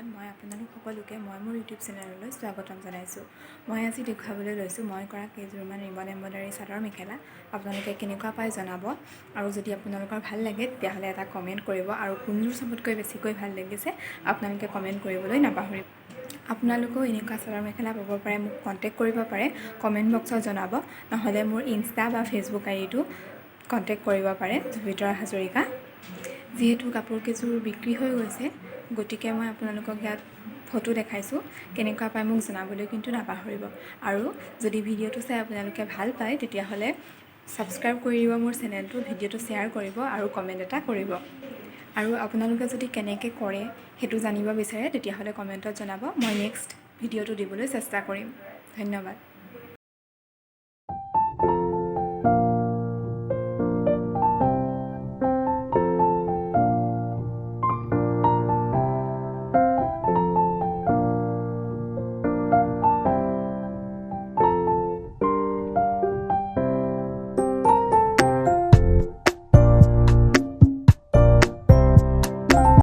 ধন্যবাদ। মই আপোনালোক সকলোকে মই মোৰ ইউটিউব চেনেললৈ স্বাগতম জনাইছোঁ। মই আজি দেখুৱাবলৈ লৈছোঁ মই কৰা কেইযোৰমান ৰিবন এম্ব্ৰইডাৰী চাদৰ মেখেলা। আপোনালোকে কেনেকুৱা পায় জনাব আৰু যদি আপোনালোকৰ ভাল লাগে, তেতিয়াহ'লে এটা কমেণ্ট কৰিব আৰু কোনযোৰ চবতকৈ বেছিকৈ ভাল লাগিছে, আপোনালোকে কমেণ্ট কৰিবলৈ নাপাহৰিব। আপোনালোকেও এনেকুৱা চাদৰ মেখেলা পাব পাৰে, মোক কণ্টেক্ট কৰিব পাৰে, কমেণ্ট বক্সত জনাব, নহ'লে মোৰ ইনষ্টা বা ফেচবুক আই ডিটো কণ্টেক্ট কৰিব পাৰে, জুবিতৰা হাজৰিকা। যিহেতু কাপোৰ কেইযোৰ বিক্ৰী হৈ গৈছে, গতিকে মই আপোনালোকক ইয়াত ফটো দেখাইছোঁ। কেনেকুৱা পায় মোক জনাবলৈ কিন্তু নাপাহৰিব। আৰু যদি ভিডিঅ'টো চাই আপোনালোকে ভাল পায়, তেতিয়াহ'লে ছাবস্ক্ৰাইব কৰি দিব মোৰ চেনেলটো, ভিডিঅ'টো শ্বেয়াৰ কৰিব আৰু কমেণ্ট এটা কৰিব। আৰু আপোনালোকে যদি কেনেকৈ কৰে সেইটো জানিব বিচাৰে, তেতিয়াহ'লে কমেণ্টত জনাব। মই নেক্সট ভিডিঅ'টো দিবলৈ চেষ্টা কৰিম। ধন্যবাদ।